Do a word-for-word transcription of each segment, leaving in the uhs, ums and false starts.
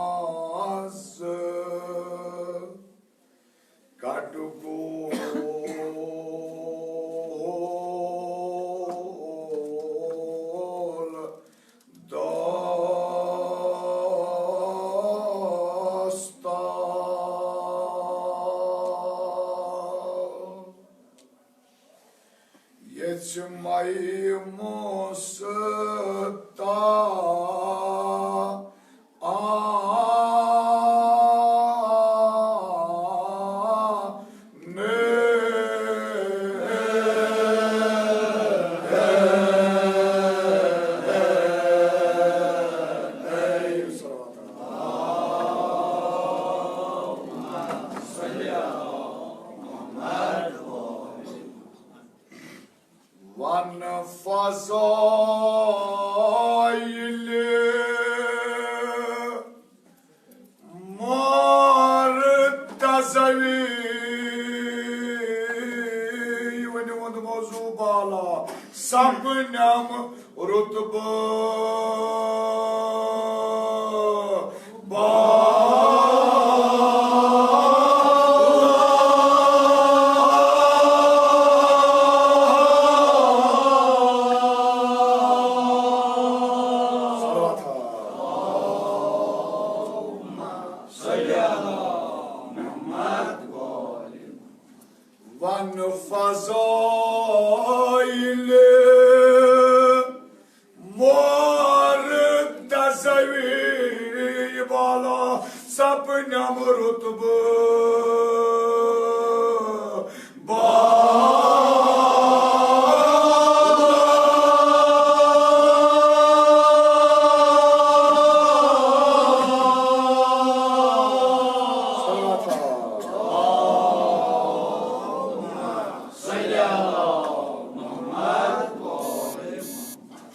منٛز کٹہٕ گول داستان۔ یژھِ مے مصطفیٰ ون فضائل مرتضوی، ونہِ ووٚن موضوع بالا، سپنم رتبہٕ ون فضائل مرتضوی بالا، سپنم رتبہٕ بالا۔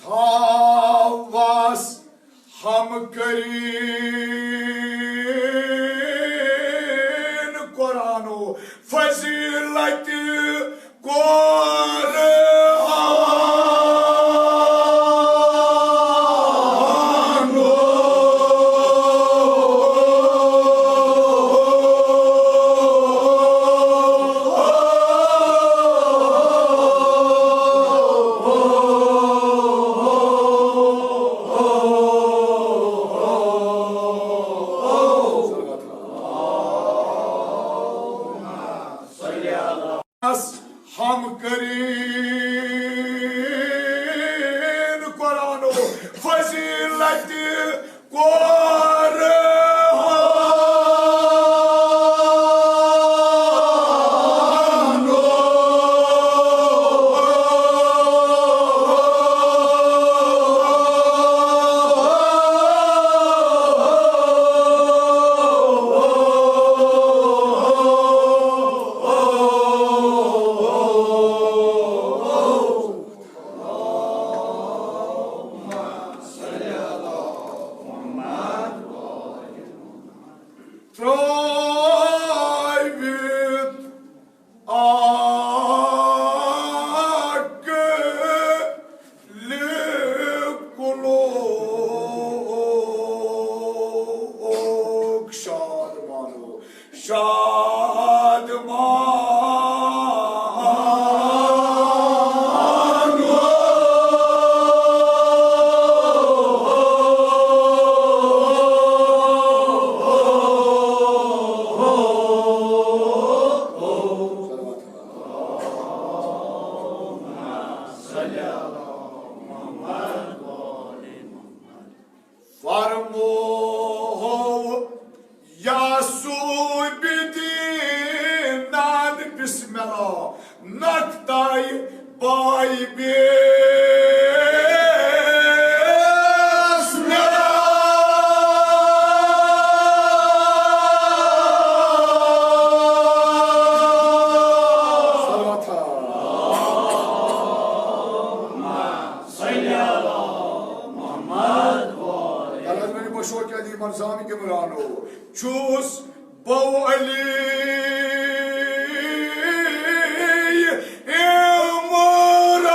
تھاوس ہم کرین قرآن و فضیلت قرآن۔ ہم کرین قرآن و فضیلت قرآن۔ ترٛٲوِتھ اکھ لُکھ شاد مانو، شاد مانو۔ فرموو یا سوبدینن بسم اللہ، نقطہ پاے بسم اللہ۔ صلوات۔ صلی علی محمد و آل۔ یَلہٕ حظ ؤنِو، بہٕ چھُس علی مرزان عمرانو، چھُس بہٕ علی عمران۔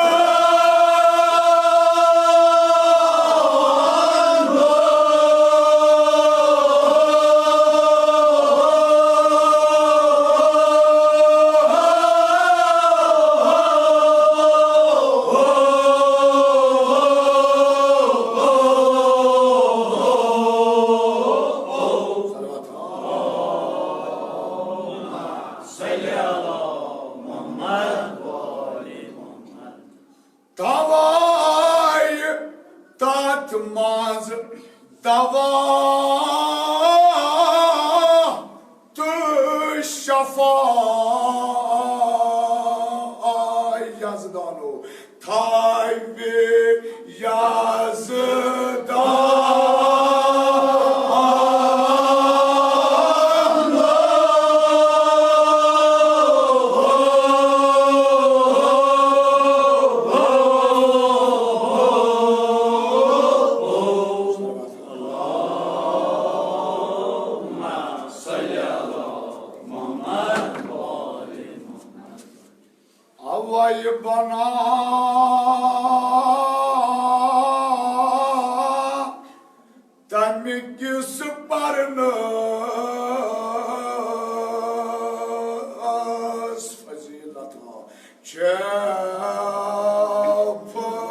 منٛز دوا تہٕ شفا۔ یزدانو تھاوِ یزدان۔ اوے بنا تمہِ کِس پرنس فضیلت چھےٚ فضیلت۔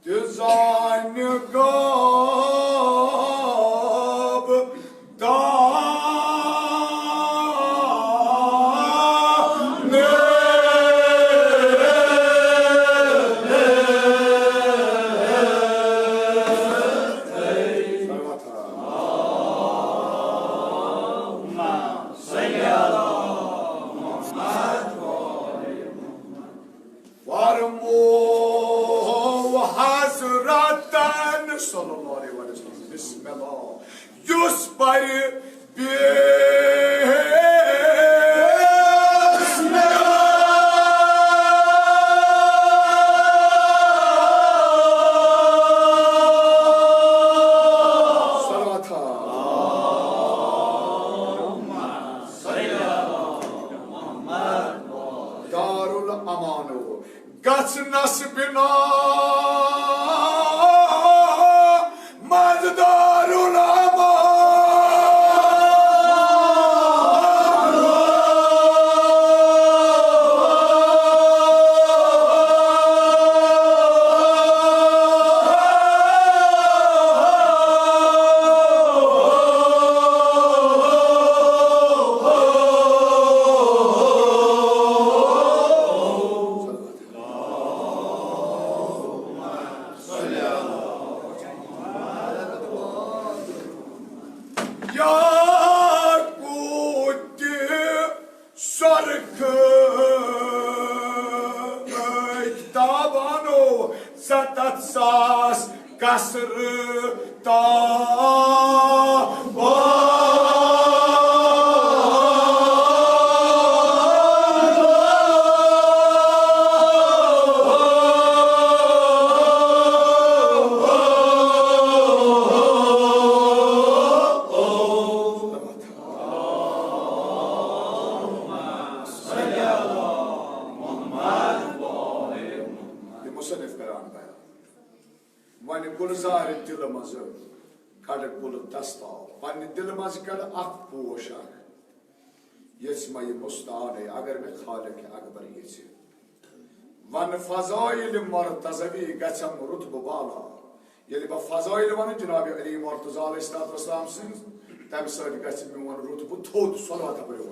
تہِ زانہِ غٲب دانہٕ۔ فرموو حضرتن صلی اللہ علیہ وسلم، بسم اللہ، یُس پرِ بسم اللہ۔ صلوات۔ دارالامانو گژھنس بنا منٛز دارالامانو۔ یاقوت سرخ تابانو ستتھ ساس قصر تابان۔ یہِ مصنف کران بیان۔ وۄنۍ گُلزارِ دِلہٕ منٛزٕ کڑٕ گُلہٕ دستاو، پننہِ دِلہٕ منٛزٕ کڑٕ اکھ پوش اکھ، یژھِ مےٚ یہِ مستعانَے، اگر مےٚ خالق اکبر یژھِ۔ ون فضائل مرتضوی گژھم رتبہٕ بالا۔ ییٚلہِ بہٕ فضائل ونہٕ جناب علی مرتضی علیہ الصلوۃ والسلام سٕنٛز، تمہِ سۭتۍ گژھِ میون رتبہٕ تھوٚد۔ صلوات پٔرِو۔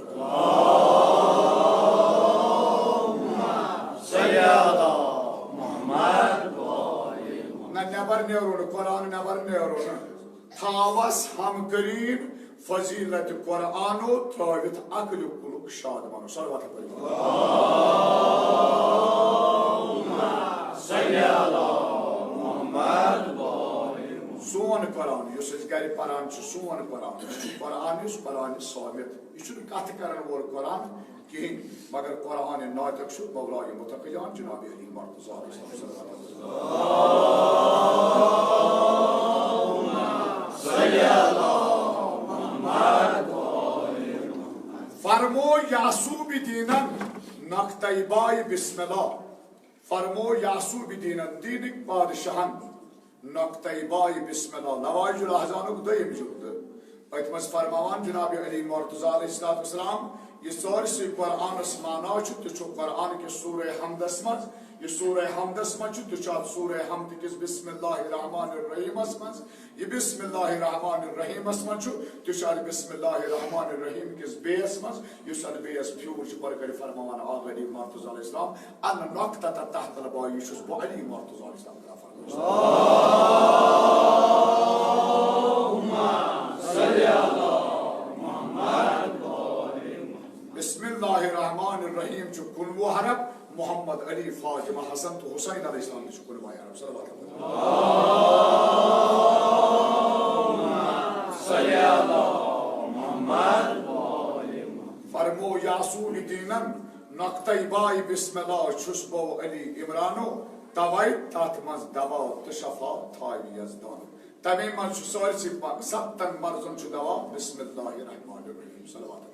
نہ، نٮ۪بر نیرو نہٕ، قرآن نٮ۪بر نیرو نہٕ۔ تھاوس ہم کرین فضیلت قرآنو، ترٲوِتھ عقل کُلُک شاد بنو۔ صلوات پٔرِو۔ سون قرآن یُس أسۍ گرِ پران چھِ، سون قرآن، یہِ چھُ قرآن یُس قرآن صامت، یہِ چھُنہٕ کتھ کرن وول قرآن کِہیٖنۍ، مگر قرآن ناطق چھُ مولای متقیان جناب علی مرتضی علیہ السلام۔ فرمو یعصوب دینن نقطہ بائے بسم اللہ۔ فرمو یعصوب دینن، دینٕکۍ بادشاہن، نقطہ بائے بسم اللہ، لوائج الاحزانُک دوٚیِم جلد۔ أتھۍ منٛز فرماوان جناب علی مرتضی علیہ الصلوۃ والسلام، یہِ سٲرسٕے قرآنس معنی چھُ، تہِ چھُ قرآن کِس سورہ حمدس منٛز، یہِ سورہ حمدس منٛز چھُ، تہِ چھُ اتھ سورہ حمد کِس بسم اللہ الرحمن الرحیمس منٛز۔ یہِ بسم اللہ الرحمن الرحیمس منٛز چھُ، تہِ چھُ اتھ بسم اللہ الرحمن الرحیم کِس بیٚیس منٛز، یُس اتھ بیٚیس پھیوٗر چھُ، پتہٕ کٔرِو فرماوان آغا علی مرتضیٰ علیہ السلام، ان نقطہ تحت الباء، یہِ چھُس بہٕ علی مرتضیٰ علیہ السلام کران فرمٲیِتھ۔ بسم اللہ الرحمن الرحیم چھُ کُنوُہ حرف، محمد علی، فاطمہ، حسن تہٕ حسین علیہ السلام تہِ چھُ کُنوُہ حرف۔ صلوات۔ فرمو یاسون دینن نقطہ باء بسم اللہ چھُس بو علی عمرانو، توے تتھ منٛز دوا تہٕ شفا تھاوِ یزدانو۔ تمے منٛز چھُ سٲرسٕے پا-، ستن مرضن چھُ دوا بسم اللہ الرحمن الرحیم۔ صلوات۔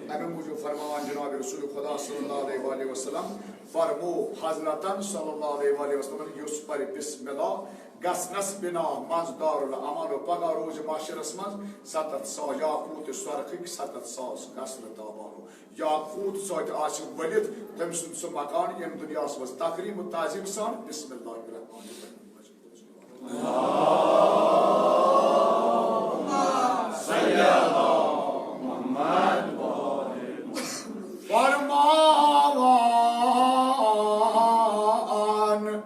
امہِ موٗجوٗب فرماوان جناب رسول خدا صلی اللہ علیہ وآلہ وسلم، فرمو حضرتن صلی اللہ علیہ وآلہ وسلم، یُس پرِ بسم اللہ، گژھنس بنا منٛز دارالعمل و پگاہ روز محشرس منٛز ستتھ ساس یاقوت سرخٕکۍ ستتھ ساس گژھنہٕ تابانو۔ یاقوت سۭتۍ آسہِ ؤلِتھ تٔمۍ سُنٛد سُہ مکان ییٚمہِ دُنیاہس منٛز تقریٖب و تعظیٖم سان۔ بسم اللہ الرحمن الرحیم۔ فرماوان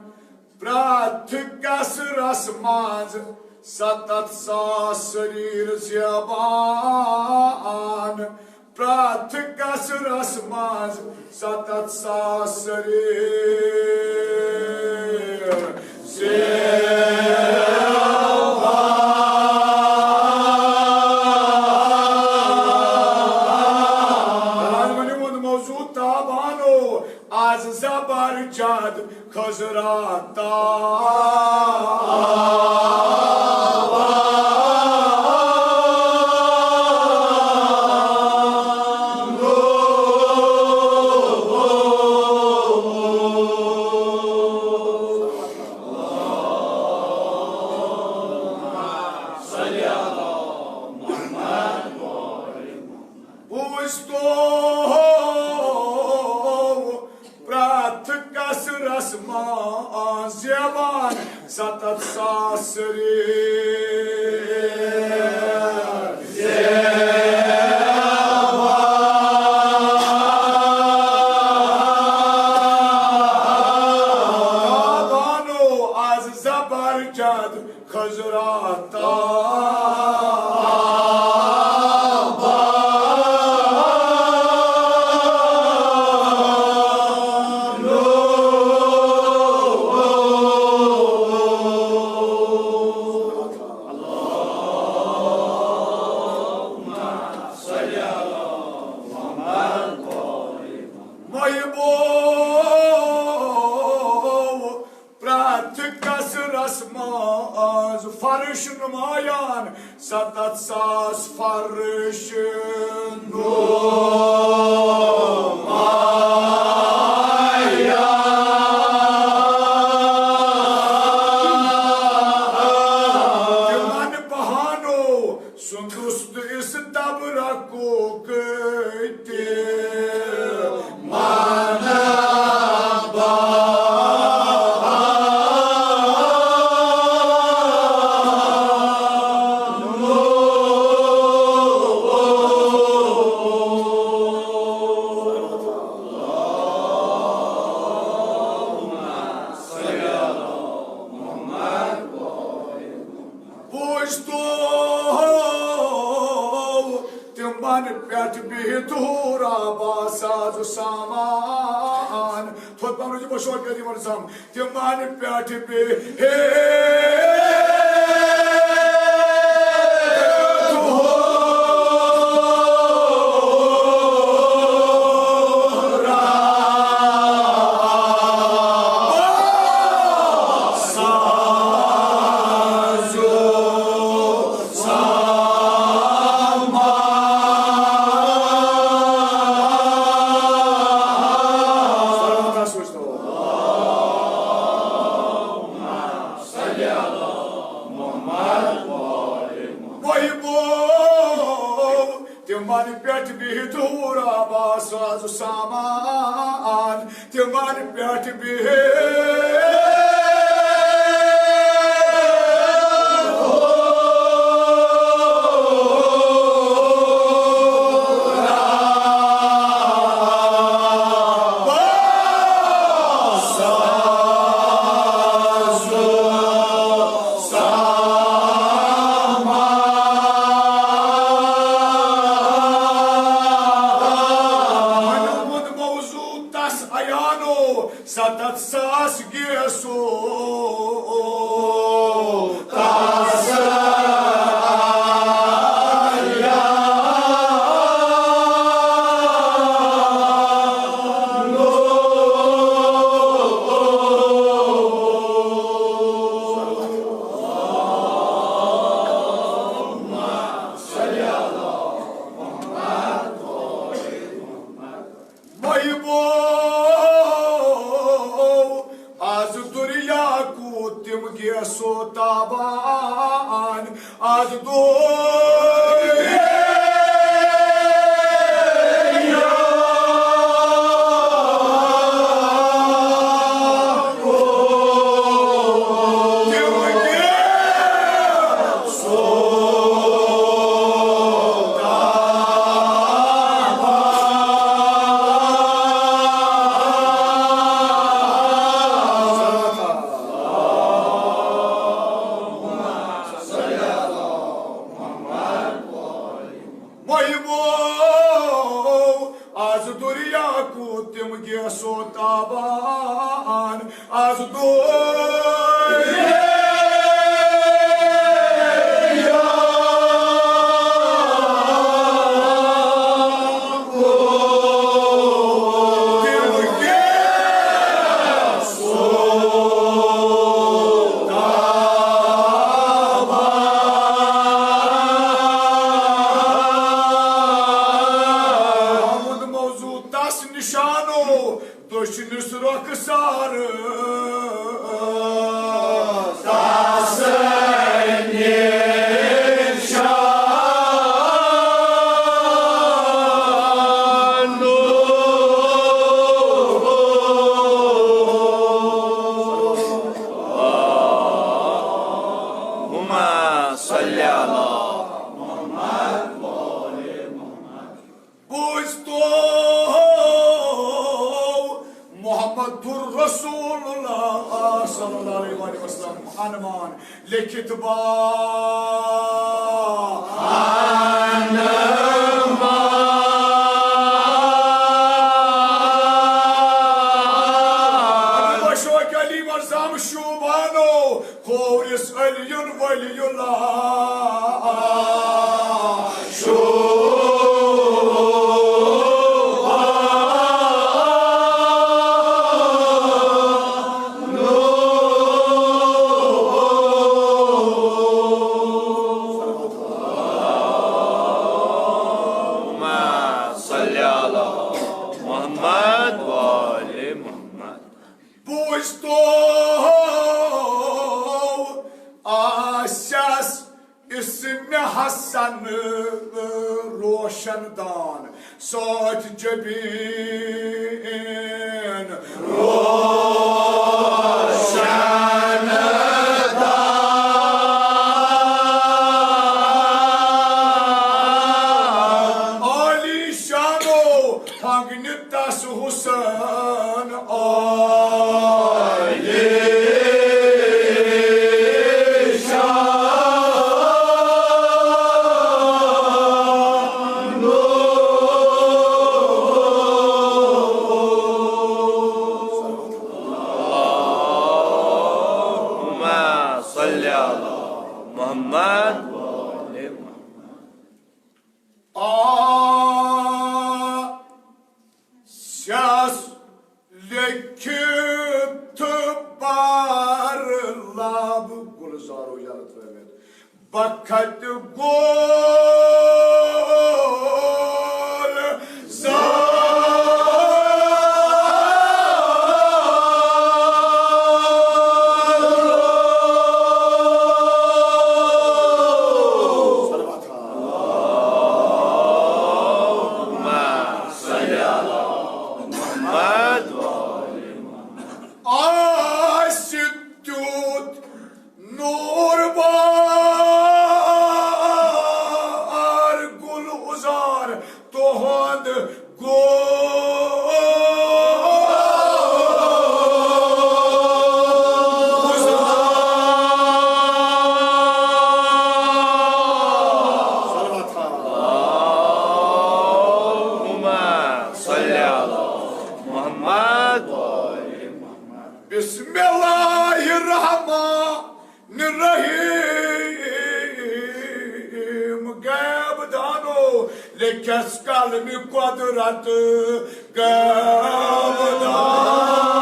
پرٛٮ۪تھ قصرس منٛز ستتھ ساس سریر زیبان، پرٛٮ۪تھ قصرس منٛز ستتھ ساس سریر زیبان۔ آز ؤنِو وۄنۍ موضوع تابانو، آز زبر جد خضرات۔ بوٗزتو پرٛٮ۪تھ قصرس منٛز زیوان ستتھ ساس سریر۔ بانو از زبر جد خضرات۔ محبوب پرٛٮ۪تھ قصرس منٛز فرش نمایان، ستتھ ساس فرش نمایان۔ تِمن بہانو سندس تہٕ اس تبرکُک تہِ معنی بہانو۔ بوٗزتو تِمن پٮ۪ٹھ بِہِتھ حورا با ساز و سامان۔ تھوٚد پہن روٗزِو، بہٕ شوق کٔرِو یِمن سام۔ تِمن پٮ۪ٹھ بِہِتھ حورا بِہِتھ حورا با ساز سامان تِمن پٮ۪ٹھ بِہِتھ۔ وَنہِ ہُنٛد موضوع تس عیانو، ستتھ ساس گیسو تس عیانو۔ مہمو، از دریا کو تم گیسو تابان، از دریا کو تم گیسو مہمو، از دریا کو تم گیسو تابان، از دریا کو تم گیسو تابان۔ ہُنٛد موضوع تس نشانو، دٔچھنِس رۄخسار تس نشانو۔ اللهم صل على محمد وآل محمد۔ بوزتو محمد رسول اللہ صلی اللہ علیہ وسلم عنوان لیکھِتھ با عنوان۔ بشوک علی مرزام شوبانو، کھوورِس علی ولی اللہ۔ شوبان۔ اللهم صل على محمد وآل محمد۔ بوزتو آسیس اسم حسن روشن دان سۭتۍ جبین روشن دان۔ عالی شانو ہنگنہِ تس حسین عالی شان۔ اللهم صل على محمد وآل محمد۔ آ سیاس لیکھِتھ بار لب گلزارو یلہٕ ترٲوِتھ۔ بخت گول زار۔ بسم اللہ الرحمن الرحیم۔ غیب دانو لیکھس قلمِ قدرت غیب دان۔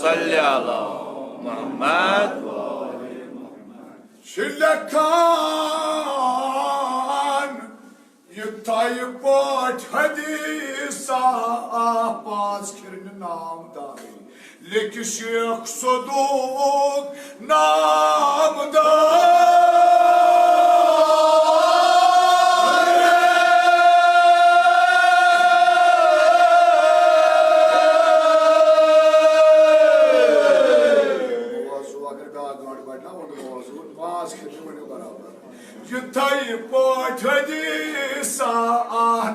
صلی علی محمد۔ چھِ لیکھان یِتھَے پٲٹھۍ حدیثہ، پانٛژھ کھِرنہِ نامدارٕے۔ لیکھِ شیخ صدوق نامدار۔ موضوع اگر بیٛاکھ گٲنٛٹہٕ بَڑِ نا، وۄنۍ موضوع پانٛژھ کھِرنہِ ؤنِو برابر۔ یِتھَے پٲٹھۍ حدیثہ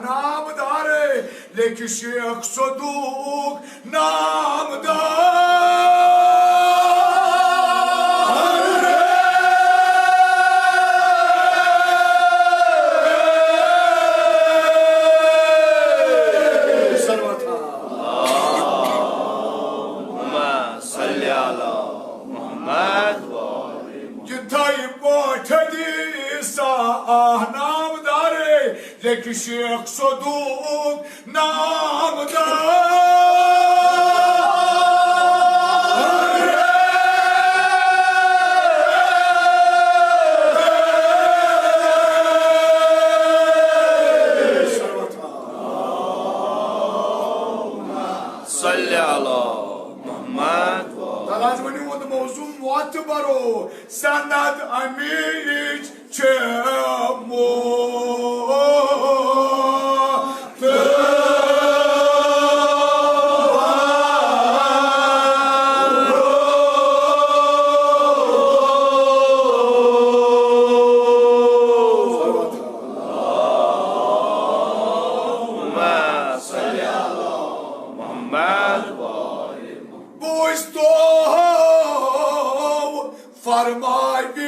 نامدارٕے، لیکھِ شیخ صدوق نامدار۔ صلوات۔ اللہم صلی علی محمد۔ یِتھَے پٲٹھۍ حدیثہ نامدارٕے، لیکھِ شیخ صدوق نامدار۔ صلی علی محمد۔ تَلہٕ حظ ؤنِو وۄنۍ موضوع معتبرو، سند امیٖرٕچ چھِ موت۔ بوٗزتو فرماوِ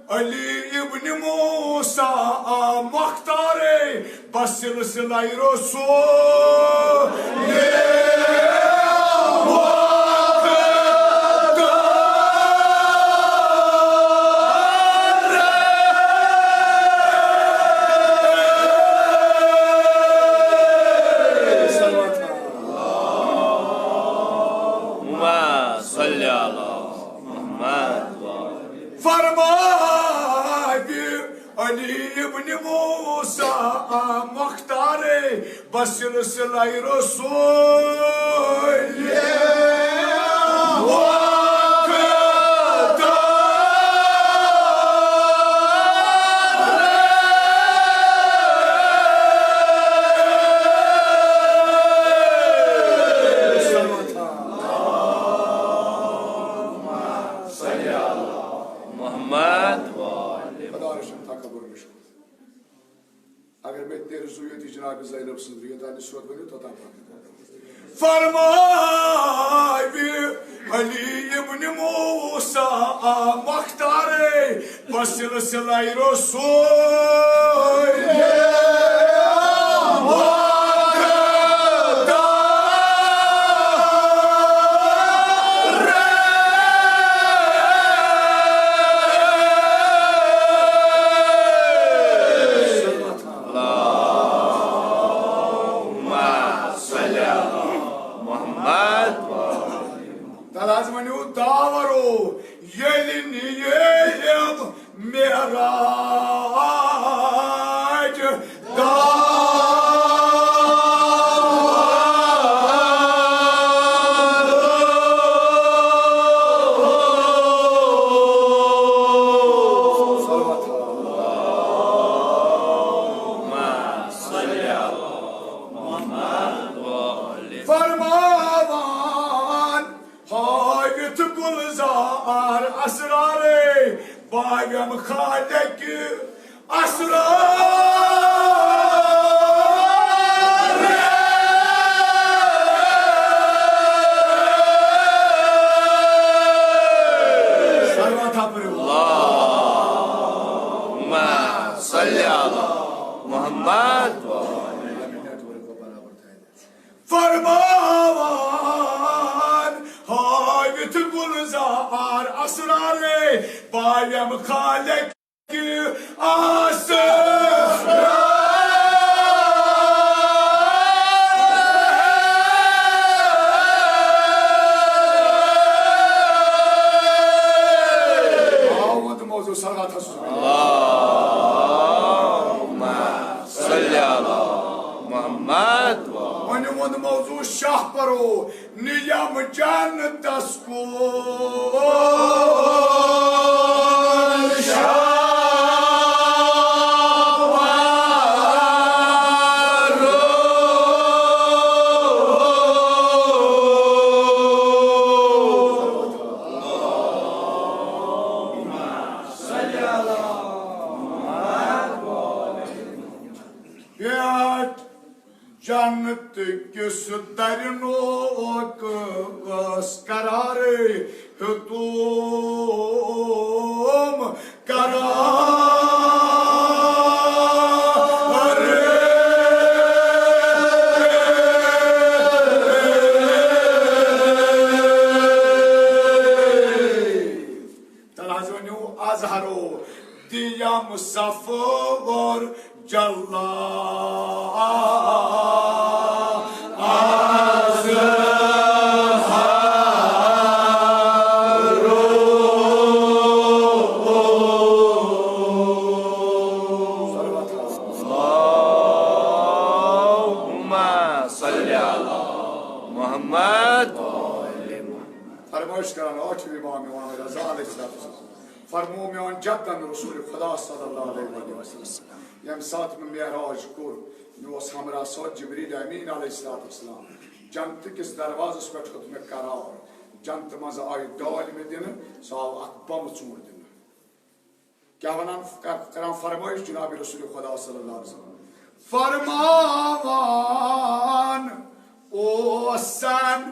علی ابن موسیٰ مختارے، بس سلسلہ رسول۔ اللہم صلی علی محمد۔ فرماوِ علی ابن موسیٰ مختارے، بس سلسلہ رسول۔ محمد۔ خدا رٔچھِن تکبر نِش۔ اگر مےٚ تیٚلہِ زُو ییٚتہِ جناب زینب سٕنٛز ریت آسہِ سیوٚد ؤنِو، توٚتام پَتہٕ۔ فرماوِ علی ابن موسیٰ مختارے، بس سلسلہ رسول۔ اللہم صلی علی محمد۔ تَلہٕ حظ ؤنِو داورو، ییٚلہِ نِیَم معراج دار۔ فرماوان ہٲوِتھ گُلزار اسرارے، باویم خالق اسرار۔ فرمان ہٲوِتھ گُلزار اسرارے، پایم خالق آسرار۔ آ، ووٚنُن موضوع صلوات حضرت۔ اللہم صل علی محمد۔ وۄنۍ ووٚن موضوع شاہ پرو۔ نیم جنتس کُن شاہ پرو۔ پٮ۪ٹھ جنت کِس درِ نوکس قرار ہیوٚتُم قرار۔ تَلہٕ حظ ؤنِو، اظہرو دِیم صفور جلا اظہرو۔ اللہم صل علی محمد۔ فرمٲیِش کران ٲٹھمہِ امام امام رضا علیہ الصلوۃ والسلام۔ فرموو میون جدن رسول خدا صلی اللہ علیہ وسلم، ییٚمہِ ساتہٕ مےٚ معراج کوٚر، مےٚ اوس ہمراہ سۭتۍ جبریل امین علیہ الصلوۃ والسلام۔ جنتہٕ کِس دروازس پٮ۪ٹھ ہیوٚت مےٚ قرار۔ جنتہٕ منٛزٕ آیہِ ڈٲلۍ مےٚ دِنہٕ، سُہ آو اکھ بمہٕ ژوٗنٛٹھ دِنہٕ۔ کیٛاہ وَنان، کر-، کران فرمٲیِش جناب رسول خدا صلی اللہ علیہ وسلم۔ فرماوان اوسن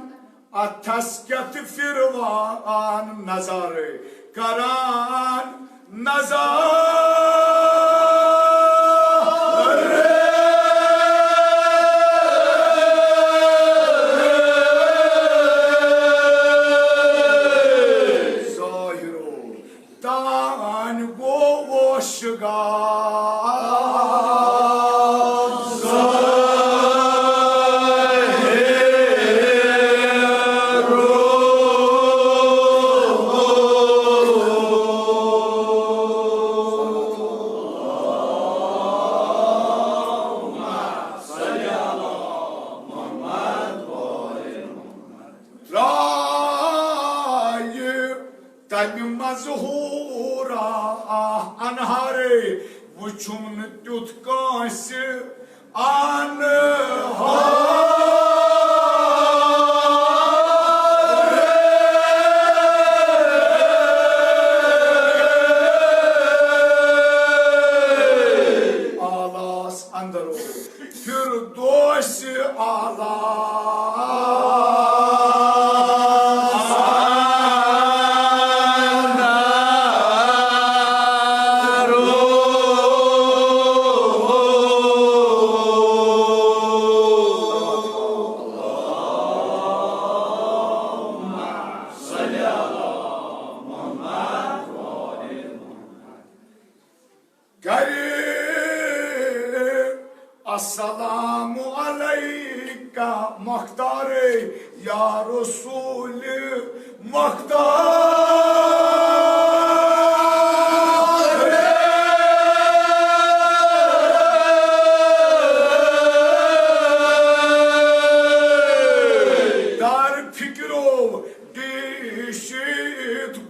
اتھس کیتھ فرماوان نظر کران نظر۔ ظاہرو تان گوٚو ووشگار۔ ترٛایہِ تَمہِ منٛزٕ حورا انہارے، وُچھُم نہٕ تیُتھ کٲنٛسہِ انہارے۔ آلاس اندر فردوس اعلیٰ۔ کرے السلام علیک مختار یا رسول مختار۔ در فکرو ڈیشت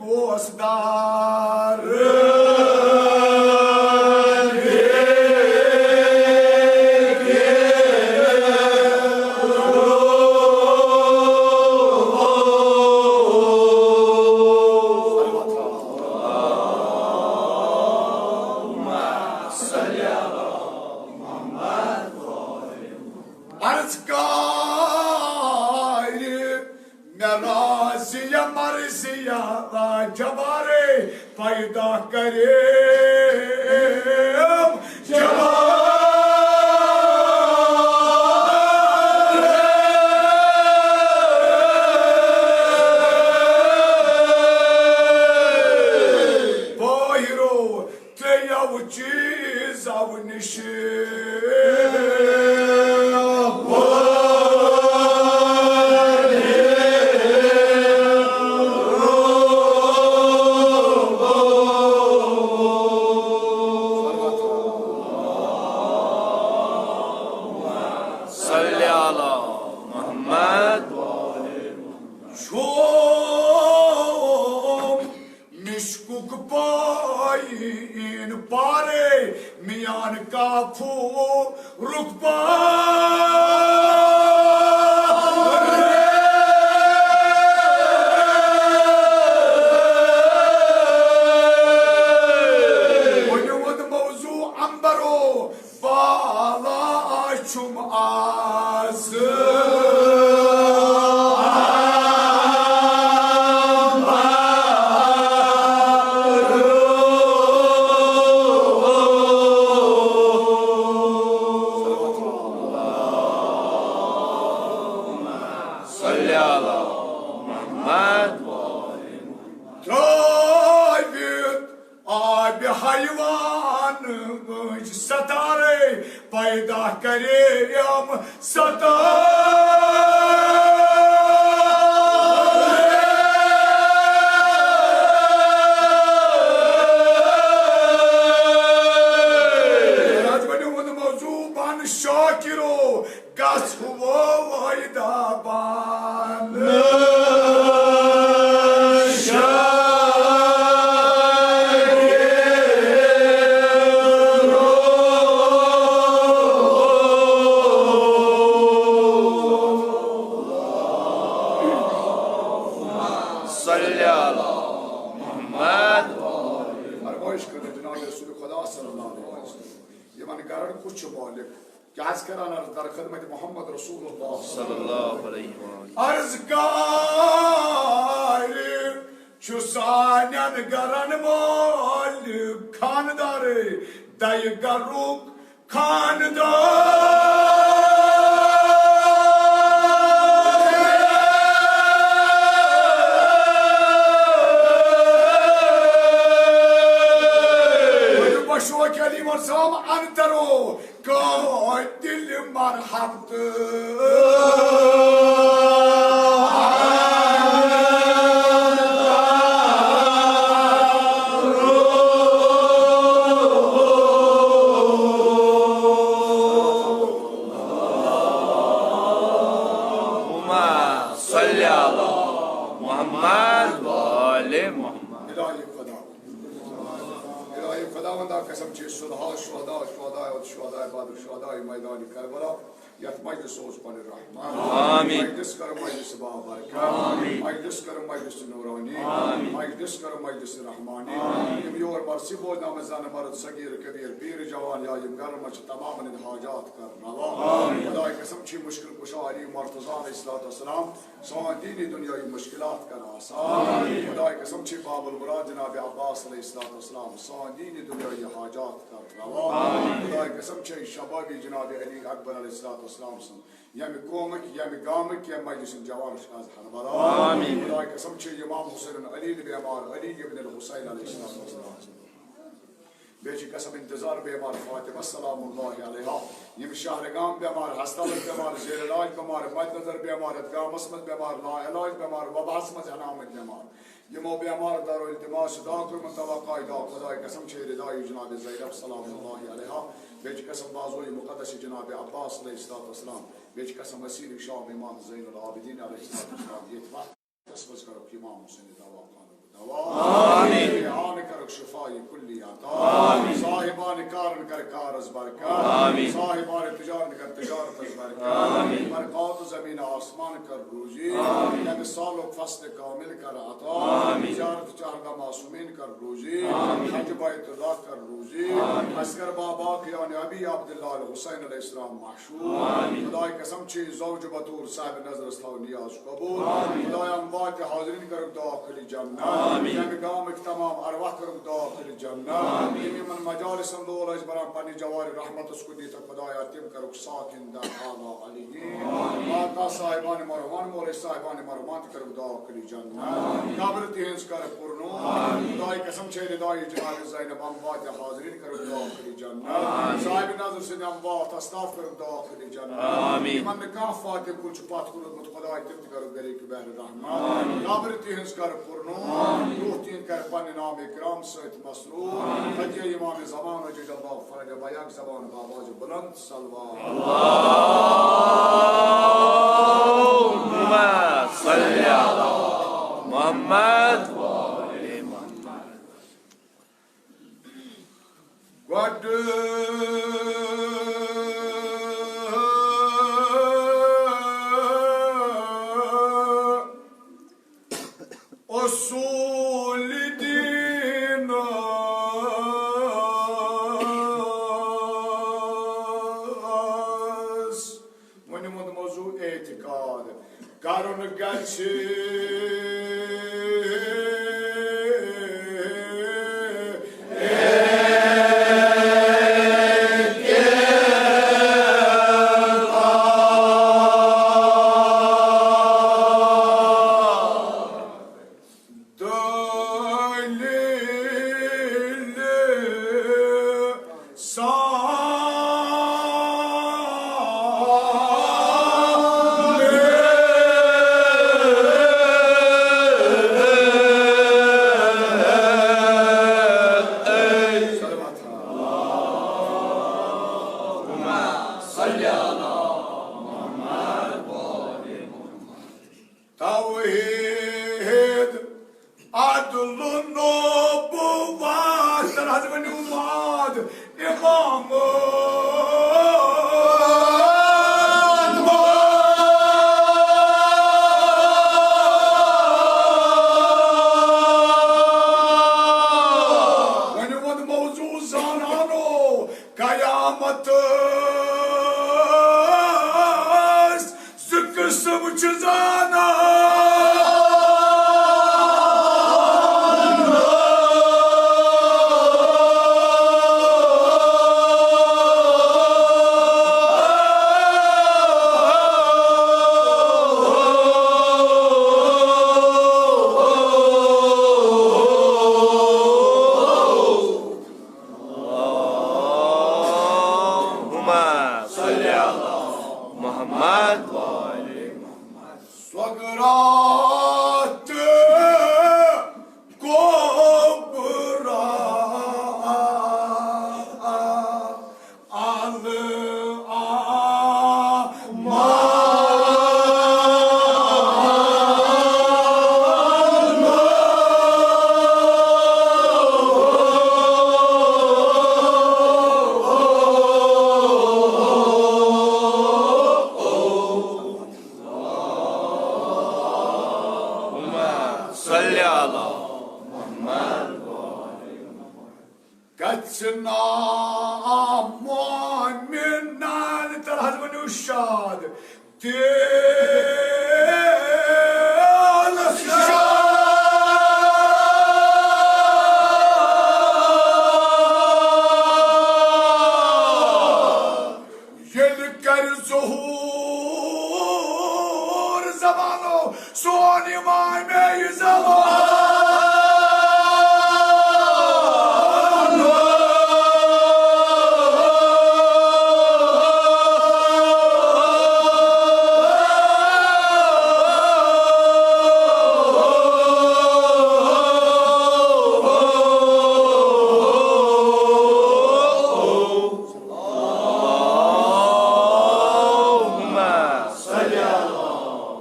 گوس دار۔ عرض کارِ مےٚ راضیہ مرضیہ جبارے پیدا کرے جبار۔ علی محمد۔ ترٲوِتھ آبِ حیوان مٔنٛزۍ ستارے، پیدا کرے یِم ستارے۔ اَتھ ؤنِو ووٚن موضوع بن شاکرو، گژھ وٲے دپان۔ صلی علی محمد۔ فرمٲیِش کٔرِو جناب رسول خدا صلی اللہ علیہ وسلم۔ یِمن گرن کُس چھُ مٲلِک؟ کیٛاہ چھِ کران عرض در خدمت محمد رسول اللہ؟ صلی اللہ علیہ وسلم۔ عرض کارِ چھُ سانٮ۪ن گرن مٲلِک، خاندارٕے دَیہِ گرُک خاندار۔ ؤلِو بشوکٮ۪ن یِمن سام انترو قاتل مرحبت۔ اللهم صل على محمد وآل محمد۔ الٰہی خدا، الٰہی خداوندا، قسم چھِ صلحا شہدا، شہداء احد، شہداء بدر، شہداء میدان کربلا، یتھ مجلس اوس پنُن رحمان۔ آمین۔ مجلس کرو مجلس بابرکت۔ آمین۔ مجلس کرو مجلس نورانی۔ آمین۔ مجلس کرو مجلس رحمانی۔ آمین۔ یِم یور مرثی بوزناوان زنہٕ مرد، صغیر کبیر، پیٖر جوان، یا یِم گرن منٛز چھِ، تمامن ہٕنٛدۍ حاجات کر روا۔ آمین۔ خداے قسم چھِ مشکل کشا علی مرتضی علیہ الصلوۃ والسلام سون دینی دنیاوی مشکلات کر آسان۔ آمین۔ خداے قسم چھِ باب المراد جناب عباس علیہ الصلوۃ والسلام سون دینی دنیاوی حاجات کر روا۔ آمین۔ خداے قسم چھِ شبابی جناب علی اکبر علیہ الصلوۃ والسلام سن ییٚمہِ قومٕکۍ، ییٚمہِ گامٕکۍ، ییٚمہِ مجلس ہٕنٛدۍ جوان چھِ آز ہربرا۔ آمین۔ خداے قسم چھِ امام حسین علی بیمار، علی ابن الحسین علیہ الصلوۃ والسلام۔ بیٚیہِ چھِ قسم انتظار بیمار فاطمہ سلام اللہ علیہا، یِم شہرِ گام بیمار، ہسپتالٕکۍ بیمار، زیر علاج بیمار، مد نظر بیمار، یتھ گامس منٛز بیمار، لا علاج بیمار، وباہس منٛز ہناومٕتۍ بیمار، یِمو بیمار دارو التماس چھُ دعا کوٚرمُت، توقع دعا، خداے قسم چھے ردائی جناب زینب سلام اللہ علیہا، بیٚیہِ چھِ قسم بازوئی مقدس جناب عباس علیہ الصلوۃ والسلام، بیٚیہِ چھِ قسم اسیر شام امام زین العابدین علیہ الصلوۃ والسلام، ییٚتہِ وقتس منٛز کرو امام حسین دوا خانُک دوا۔ آمین۔ آن کرو شفای کلی عطا۔ آمین۔ صاحبان کارن کر کارس برکت۔ آمین۔ صاحبان تجارت کر تجارتس برکت۔ آمین۔ برکات زمین آسمان کر روزی۔ آمین۔ یعنی سالک فصل کامل کر عطا۔ آمین۔ زیارت چہرگاہ معصومین کر روزی۔ آمین۔ حج بیت اللہ کر روزی۔ آمین۔ عسکر بابا یعنی ابی عبداللہ الحسین علیہ السلام محشور۔ آمین۔ خداے قسم چھے زوج بطول صاحب نظرس تھاو نیاز قبول۔ آمین۔ خدایا اموات حاضرین کرُکھ داخل جنت۔ آمین۔ ییٚمہِ گامٕکۍ تمام ارواح کرُکھ داخل جنت۔ آمین۔ یِم یِمن مجالسن لول ٲسۍ بران پننہِ جوارِ رحمتس کُن دِتھ خدایا تِم کرُکھ ساکن در اعلیٰ علیین۔ آمین۔ ماتا صاحبان مرحومان، مولوی صاحبان مرحومان تہِ کرُکھ داخل جنت۔ آمین۔ قبر تِہنٛز کر پُرنوٗر۔ آمین۔ خداے قسم چھے ردائی جناب زینب اموات حاضرین کرُکھ داخل جنت۔ آمین۔ صاحب نظر سٕنٛدۍ اموات استاف کرُکھ داخل جنت۔ آمین۔ یِمن نہٕ کانٛہہ فاتح کُن چھُ پتھ کُن روٗدمُت، خداے تِم تہِ کرُکھ گرِکۍ بحر رحمت۔ آمین۔ قبر تِہنٛز کر پُرنوٗر۔ آمین۔ روح تِہنٛد کر پننہِ نام کرام سۭتۍ مسرور۔ آمین۔ ہدیہ امام زمان عجل اللہ فرج بیک زبان بابا جو بلند صلوات۔ اللهم صل على محمد وآل محمد۔ گۄڈٕ اصوٗل دیٖنَس۔ وۄنۍ ووٚن موضوع اعتقاد۔ کرُن گژھِ۔ توحید، عدل، نبوت، تر حض ونیو ماد امام۔ ونیو وند موضوع زانانو، قیامت زٕ قٕسم چھِ زانان۔ اللهم صل على محمد وآل محمد۔ صغرات کبرا الاعمال۔ اللهم صل على محمد۔ گژھِ نا مومنان، تر حض ونیو شاد، دل شاد۔ ییٚلہِ کرِ ظہور زمانو سون امام زمان۔ اللهم صل على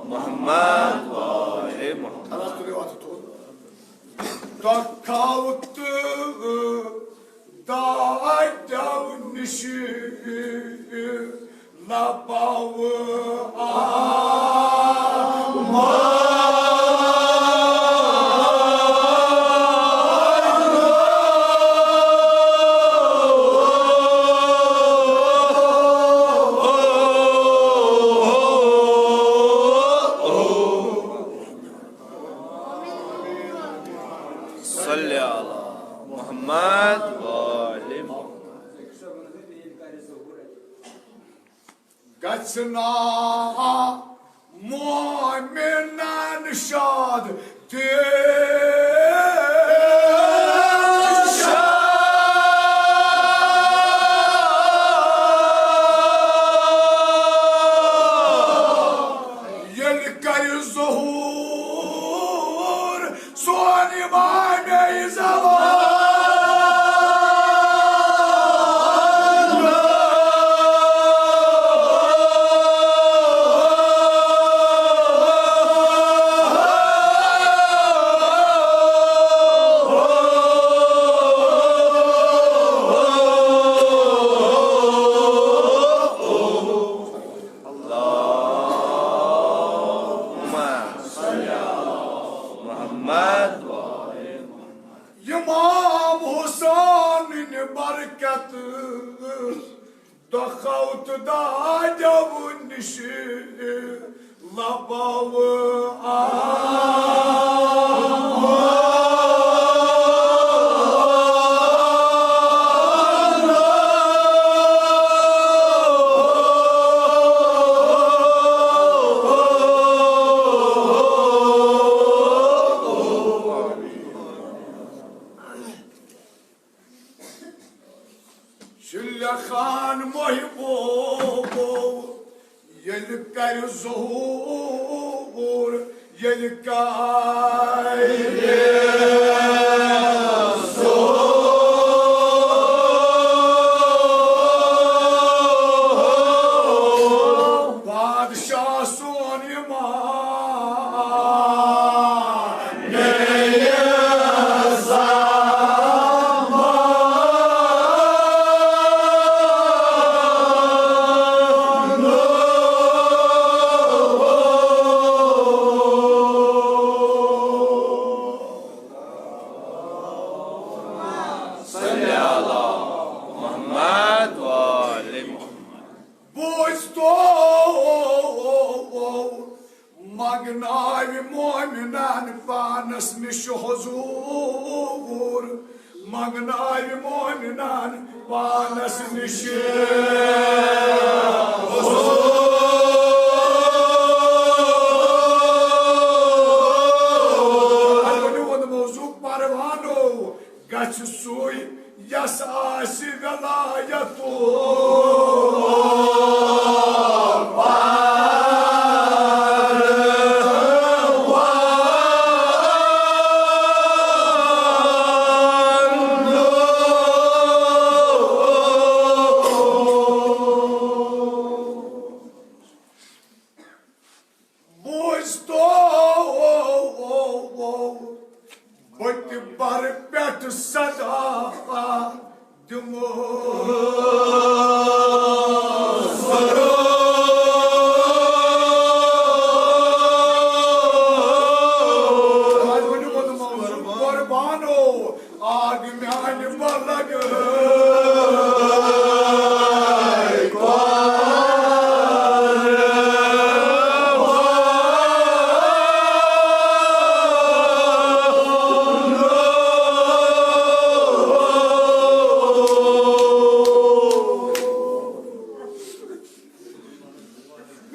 محمد وآل محمد۔ تۄکھاو تہٕ دادیو نِش لباو آمد۔ صلی علی محمد و آل محمد۔ گژھِ نا مومنان شاد دل شاد۔ ییٚلہِ کرِ ظہور سون امام زمان۔ اللهم صل علی محمد و آل محمد۔ امام حسین برکت دخوت دادیو نش لباو آمد۔ شیلہ خان محبو ییٚلہِ کرِ ظہور، ییٚلہِ کرِ ظہور۔ بادشاہ سون امام صلی علی محمد و آل محمد۔ بوٗزتو، منٛگناوِ مومنان پانس نِش حضوٗر، منٛگناوِ مومنان پانس نِش حضوٗر۔ وۄنۍ ووٚن موضوع پروانو۔ گژھِ سُے یس آسہِ ولایتُک بوٗزتو، بہٕ تہِ برٕ پٮ۪ٹھ صدا دِمو۔ قربانو، آگ میانہِ بلغ۔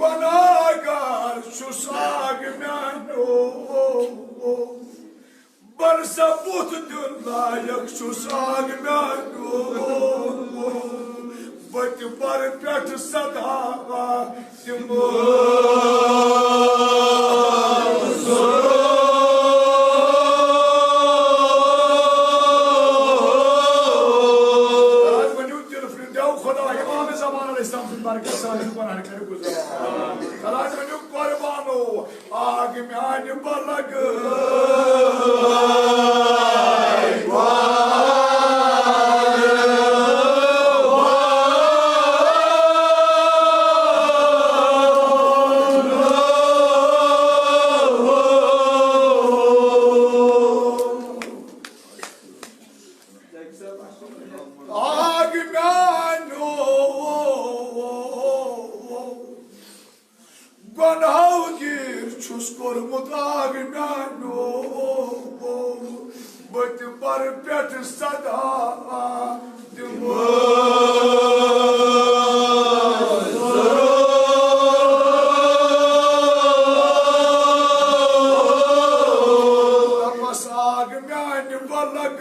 گۄناہگار چھُس آگ میانیو۔ بر سا بُتھ دیُن لایق چھُس آگ میانیو۔ بہٕ تہِ بر پٮ۪ٹھ صدا دِمہٕ۔ خۄداے ؤنِو، دِل پھِرِ دٮ۪و خۄداے، امام زمان علیہ السلام سٕنٛدِ برکت سان یہِ قرآن کٔرِو گُزار۔ خۄداے ؤنِو، قربانو، آگ میانہِ بلغ۔ آگ میانیو۔ گۄناہو گیٖر چھُس کوٚرمُت آگ میانیو، بہٕ تہِ بر پٮ۪ٹھ صدا دِمہٕ۔ رۄبس آگ میانہِ بلغ۔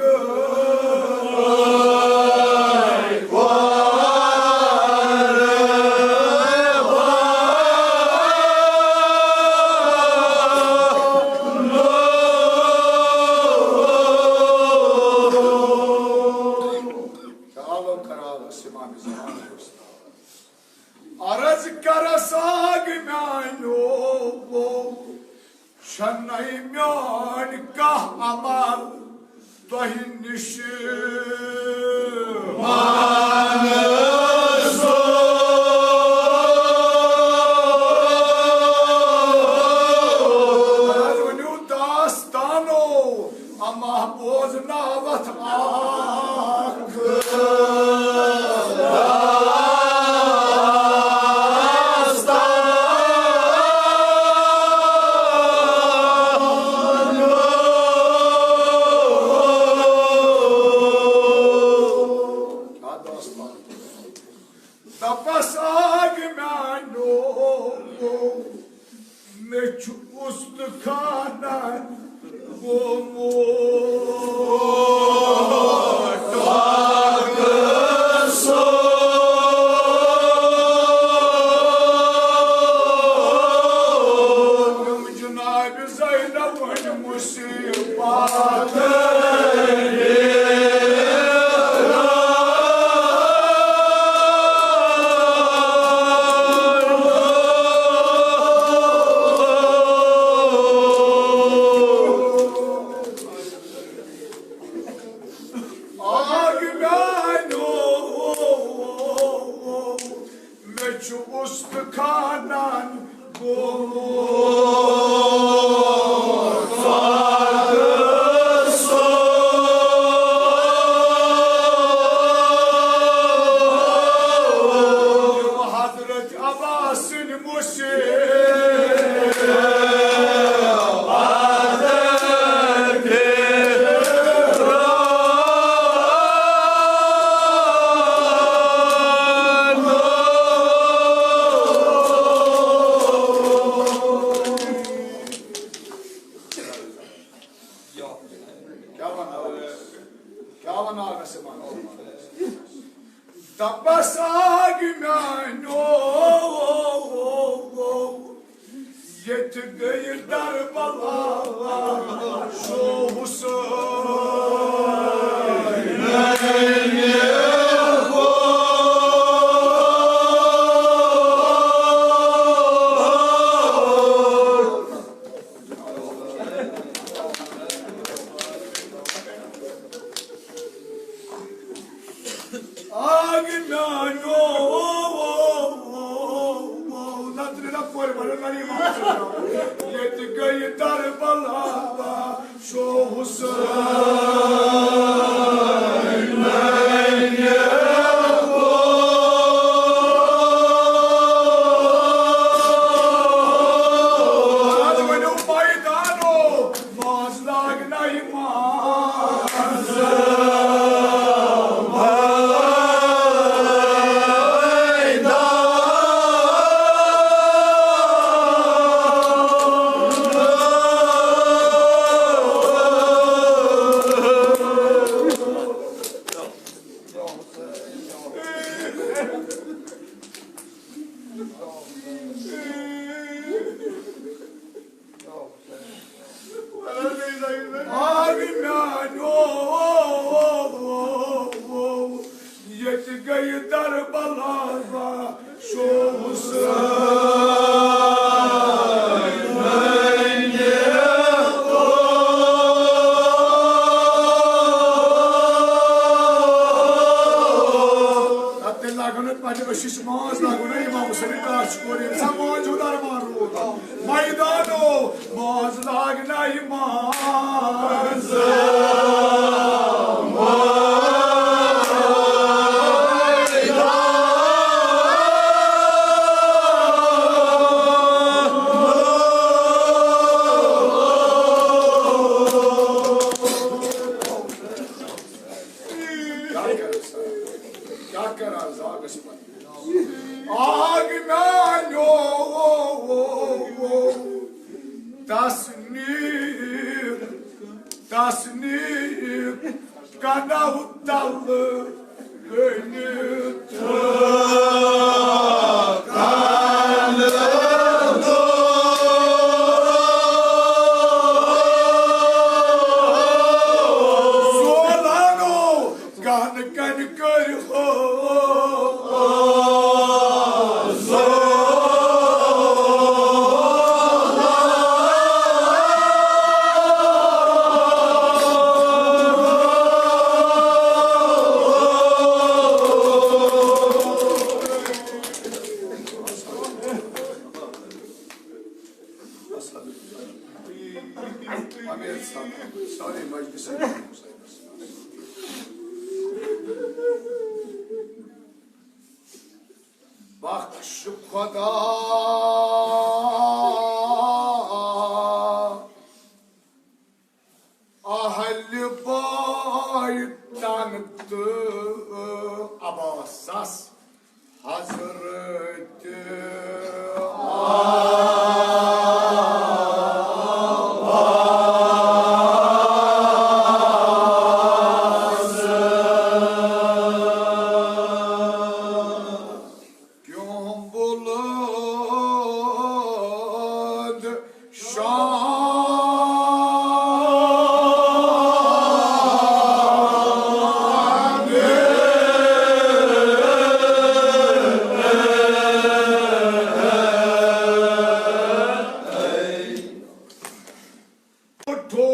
عرض کرس آگ میانیو، چھنَے میٲنۍ کانٛہہ عمل تۄہہِ نِش۔ مگر ؤنِو داستانو اما بوزناوتھ اکھ۔ دپس آگ میانیو، مےٚ چھُ استخانن گوٚمُت۔ جناب زینب وۄنۍ مصیبت۔ ییٚتہِ گٔیہِ دربلا شو حسین۔ آگہِ میٛانیو، نظرِ نہ کورِ بَنن وۄنۍ یِوان۔ ییٚتہِ گٔیہِ دربلا شو حسین۔ آز ؤنِو میدانو، ماز لاگنَے ماز۔ آ، میٛانیو، ییٚتہِ گٔیہِ دربلا شو حسین۔ تَتھ تیٚلہِ لاگو نہٕ پنٛنہِ أشِس ماز لاگو نہٕ اِمام حُسینٕنۍ کَتھ چھِ کورِ ییٚمہِ ساتہٕ مٲنٛز ہُنٛد دربار روٗد۔ میدانو ماز لاگنَے ماز۔ کیٛاہ کران سا؟ کیٛاہ کران سا؟ آگ میٛانیو، تس نیٖر، تس نیٖر کنو تلہٕ کٔنِتھ۔ زولانو گہنہٕ کنہِ کٔرۍ ہو۔ بخش خدا اہل بیتن تہٕ عباسس حضرت عباس۔ کیوں بلند شان اٹھو۔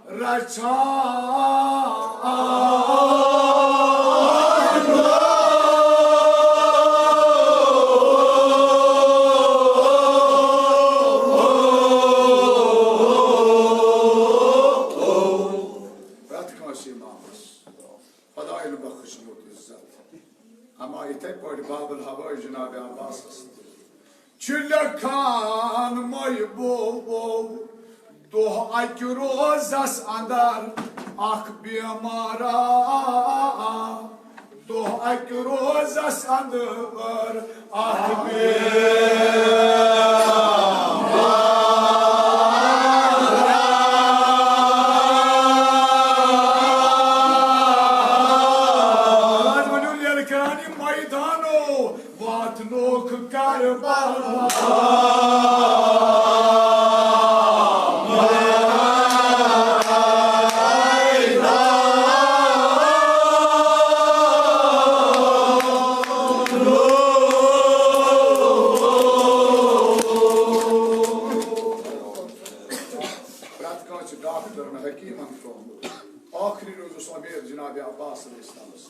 رچھان۔ پرٛٮ۪تھ کٲنٛسہِ امامس خۄدایَن بخشمُت عزت۔ اما یِتھے پٲٹھۍ باب الحوٲج جناب عباسس تہِ چھُ لیکھان محبوبو، دۄہ اکہِ روزس اندر اکھ بیمارا، دۄہ اکہِ روزس اندر اکھ بیمارا۔ ؤنِو، لیلہٕ کران یہِ میدانو واتنُک کربلا۔ پرٛٮ۪تھ کٲنٛسہِ ڈاکٹرن، حکیٖمن تھوٚومُت۔ ٲخری روز اوس امیر جناب عباس علیہ السلامس۔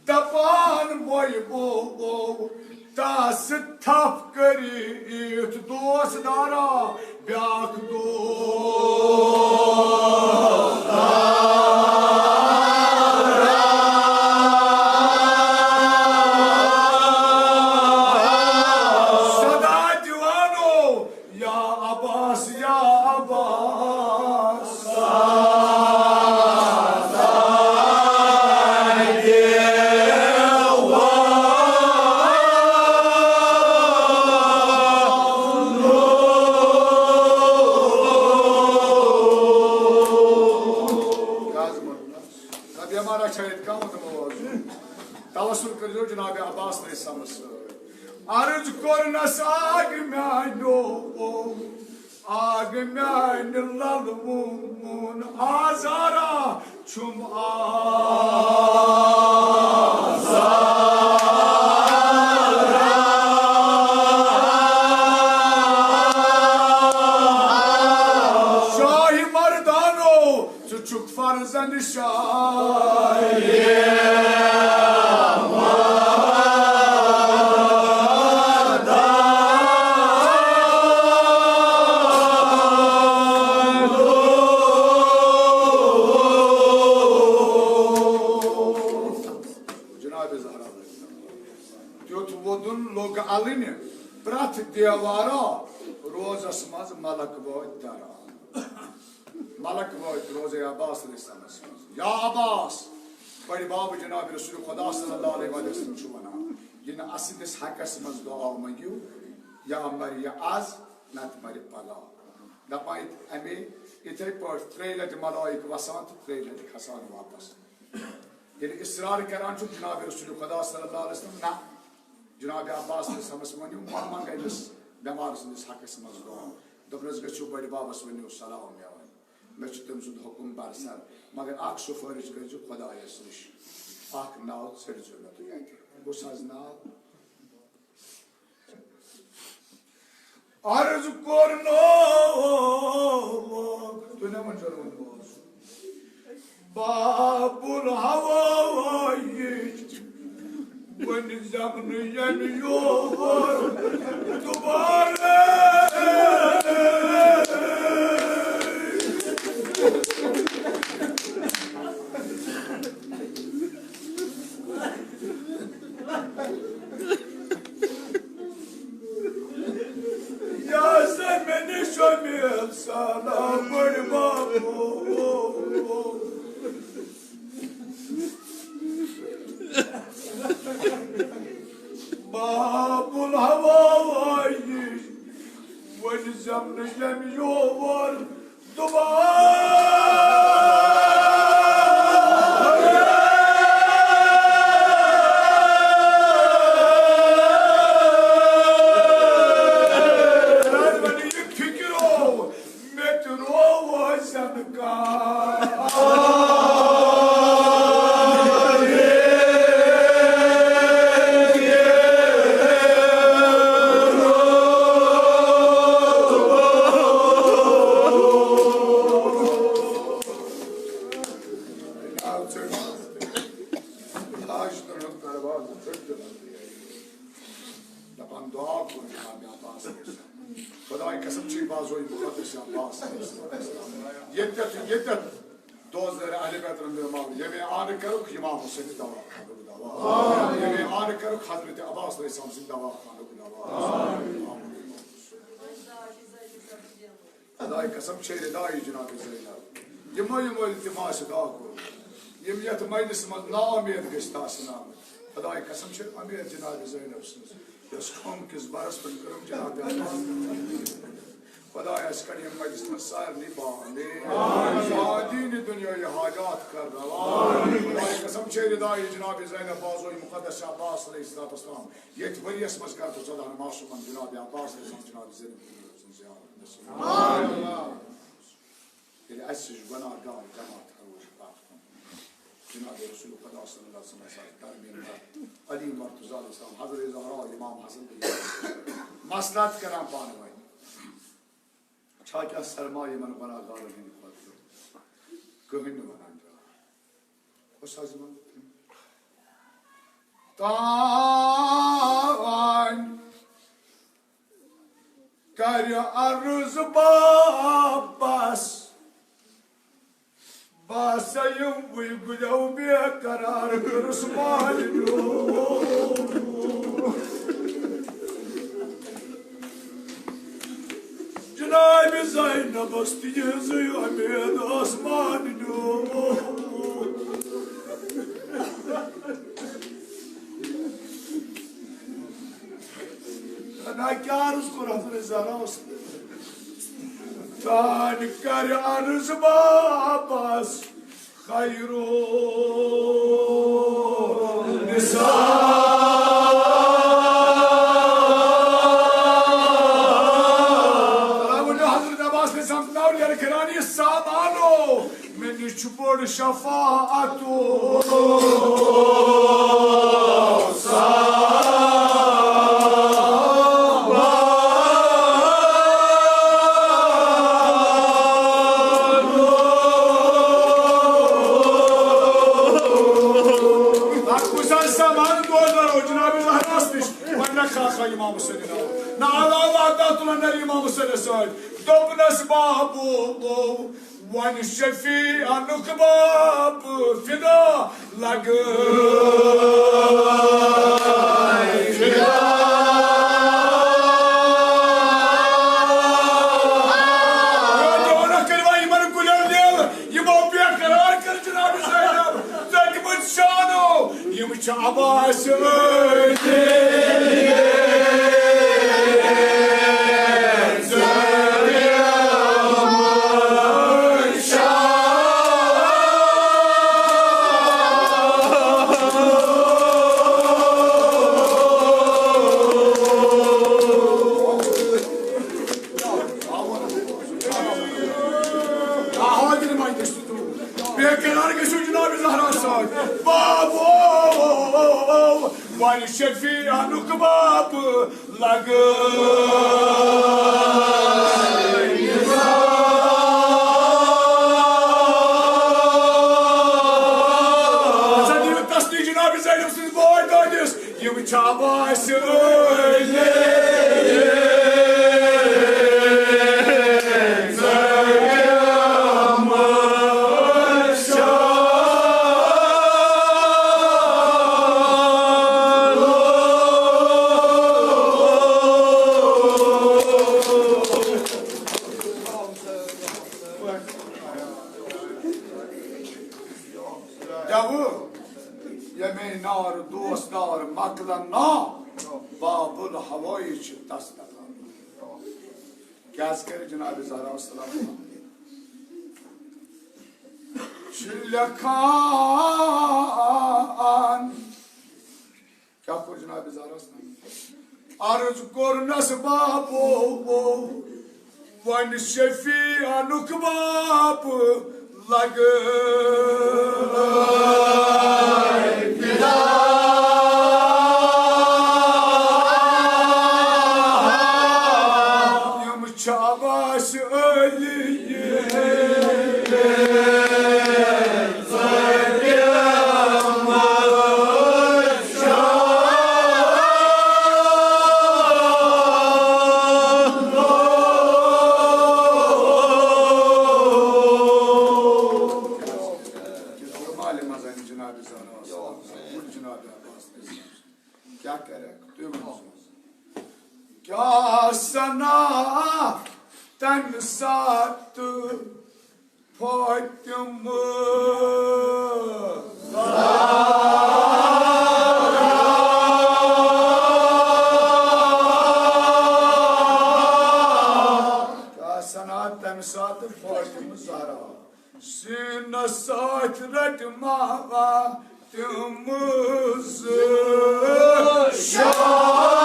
دپان محبوبو، تس تھپھ کٔرِتھ دوست دارا، بیاکھ دوست۔ صدا دیوانو، یا عباس، یا عباس۔ نبی ہمارا شاید کم تو موضوع۔ توسل کٔرۍزیو جناب عباس علیہ السلام سۭتۍ۔ عرض کوٚرنس آگ میانیو، آگ میانہِ للوُن آزارا چھُم آزارا۔ شاہی مردانو، ژٕ چھُکھ فرزند شاہ۔ جناب زہرا، تیُتھ وودُن لوٚگ الٕنہِ پرٛٮ۪تھ دیوارا، روزس منٛز ملک وٲتۍ درا۔ ملک وٲتۍ روزے عباس علیہ السلامس منٛز۔ یا عباس، بڑِ باب جناب رسول خدا صلی اللہ علیہ وسلم چھُ ونان، یہِ نہٕ اسٕنٛدِس حقس منٛز دعا منٛگِو، یا مرِ یہِ از، نتہٕ مرِ پگاہ۔ دپان یِتھ-، امی یِتھے پٲٹھۍ ترٛیٚیہِ لٹہِ ملائک وسان تہٕ ترٛیٚیہِ لٹہِ کھسان واپس۔ ییٚلہِ اصرار کران چھُ جناب رسول خدا صلی اللہ علیہ وسلم، نہ، جناب عباس علیہ السلامس ؤنِو، مہ منٛگ أمِس بٮ۪مار سٕنٛدِس حقس منٛز دعا۔ دوٚپنس، گٔژھِو بٔڑِ ببس ؤنِو سلام مےٚ وۄنۍ۔ مےٚ چھُ تٔمۍ سُنٛد حُکُم برسر، مگر اکھ سُفٲرِش کٔرۍزِ خۄدایس نِش۔ اکھ ناو ژٔٹۍزیو مےٚ تُہۍ اتہِ۔ کُس حظ ناو؟ عرض کوٚرنووُکھ، تُہۍ نہ وۄنۍ چھِو وۄنۍ بوز۔ باب الحوائج، وۄنۍ زٮ۪م نہٕ ییٚمہِ یور دوبارٕ۔ یا سا مےٚ نِش چھُ مےٚ سالا بٔڑ بابو۔ باب الحوائج، وۄنۍ زٮ۪م نہٕ ییٚمہِ یور دوبارٕ۔ فکرو مےٚ تہِ روو زٮ۪نہٕ کانٛہہ۔ دوست دٲیرٕ اہل بیت رنٛگہٕ مال، ییٚمہِ آنہٕ کٔرٕکھ امام حسین دوا خانُک دوا، ییٚمہِ آنہٕ کٔرٕکھ حضرت عباس علیہ السلام سٕنٛدِ دوا خانُک دوا۔ خداے قسم چھے رداے جناب زینب، یِمو یِمو التماس دعا کوٚر، یِم یتھ مجلس منٛز ناامید گٔژھۍ تہٕ آسن آمٕتۍ۔ خداے قسم چھے امید جناب زینب سٕنٛز، یۄس خوم کِس برس پٮ۪ٹھ کٔرٕم جناب عباس۔ خدایا، اسہِ کڑ ییٚمہِ مجلس منٛز سارنٕے بانے۔ آمین۔ دین دنیاوی حاجات کر روا۔ خداے قسم چھے رداے جناب زینب بازوی مقدس عباس علیہ الصلوۃ والسلام۔ یتھ ؤریس منٛز کر تو ژۄدہن معصومن جناب عباس علیہ السلام جناب زینب سٕنٛز زیارت نصیب۔ آمین۔ ییٚلہِ اسہِ ہِش گۄناہ گار جماعت کرو أسۍ پتھ کُن۔ جناب رسول خدا صلی اللہ علیہ وسلم آسہِ ترمیم کران۔ علی مرتضی علیہ السلام، حضرت زہرا، امام حسن علیہ السلام مصلحت کران پانہٕ ؤنۍ۔ چھا کیٛاہ سرمایہ یِمن گۄناہ گارن ہٕنٛدِ کھۄتہٕ کٕہٕنۍ نہٕ ونان پیوان؟ کُس حظ یِمن؟ تان کرِ عرض واپس۔ بہٕ ہسا یِمہٕ وٕنۍ گُلیو بے قرار کٔرٕس مالِنیو۔ جناب زینبس تہِ یِہٕنٛزٕے اُمید ٲس مالِنیو۔ خدا کیٛاہ عرض کوٚر حضرت زہرا اوس؟ تان کر عرض واپس خیر النساء۔ حضرت عباس نے سمجھاؤ یار کرانی سامانو۔ مےٚ نِش چھُ بوٚڑ شفاعت۔ اَتھ کُس حظ سامان گوٚو درو جناب زہراہَس نِش؟ وۄنۍ نہ خاخا امام حسین ناو۔ نہ علاوہ دَہ تُلن نہ امام حسینَس سۭتۍ۔ دوٚپنَس بابو، وۄنۍ شفیعانُک باب فدا لگٲے فدا۔ دونکھ کٔرۍ وۄنۍ یِمن گُلٮ۪ن لیل، یِمو بے قرار کٔر جناب زینب۔ ژٔٹمٕتۍ شانو، یِم چھِ عباس أنٛدۍ۔ بے قرار گٔژھِو جناب زہرا سۭتۍ۔ بابو، وۄنۍ شفیعانُک باب لگٲے۔ ہسا دِیِو تسلی جناب زینب سٕنٛدِس بٲے دٲدِس۔ یِم چھا واسہِ ٲلۍ گٮ۪وٕ ییٚمے نار دوست دار مۄکلن نا، بابل ہوٲیی چھِ تس تتان۔ کیٛازِ کرِ جناب زہرا السلام چھِ لیکھان، کیٛاہ کوٚر جناب زہراہَس؟ عرض کوٚرنَس بابو، وۄنۍ شفیعانُک باب لگٲے فدا۔ یِم چھِ عباس علی۔ کیٛاہ کرکھ؟ تُہۍ ؤنِو۔ کیٛاہ سنا تَمہِ ساتہٕ فاطمہٕ؟ کیٛاہ سنا تَمہِ ساتہٕ فاطمہٕ زہرا؟ سیٖنس سۭتۍ رٔٹۍ ماوا تِم زٕ شعر۔